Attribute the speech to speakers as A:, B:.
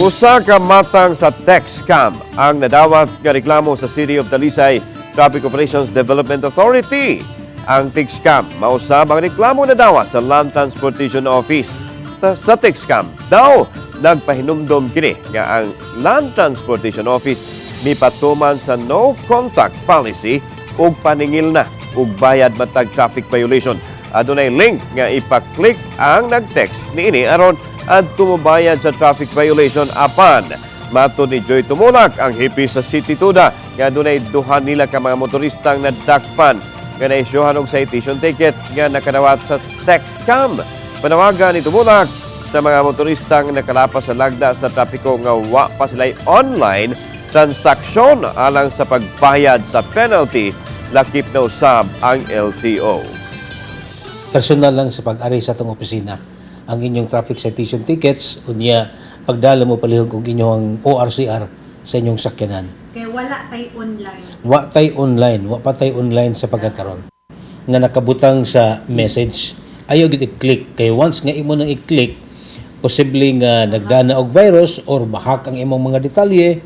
A: Usa ka matang sa text scam ang nadawat nga reklamo sa City of Talisay Traffic Operations Development Authority. Ang text scam mausab ang reklamo nadawat sa Land Transportation Office. Sa text scam daw nagpahinumdom kini nga ang Land Transportation Office mipatuman sa no contact policy ug paningil na ug bayad matag traffic violation. Adunay link nga ipa-click ang nag-text niini aron adto mobayad sa traffic violation, apan matod ni Joy Tumulak, ang hepe sa City Tuda, nga adunay duha nila ka mga motoristang nadakpan nga naisyuhan og citation ticket nga nakadawat sa text scam. Panawagan ni Tumulak sa mga motoristang nakalapas sa lagda sa trapiko nga wa pa sila'y online transaksyon alang sa pagbayad sa penalty, lakip na usab ang LTO.
B: Personal lang sa pag-ari sa atong opisina ang inyong traffic citation tickets, unya pagdala mo palihog og inyong ORCR sa inyong sakyanan.
C: Kay wala tay online.
B: Wa tay online, wa pa tay online sa pagkakaron. Nga nakabutang sa message, ayaw gid i-click kay once nga imo nang i-click, posible nga nagdana og virus or ma-hack ang imong mga detalye.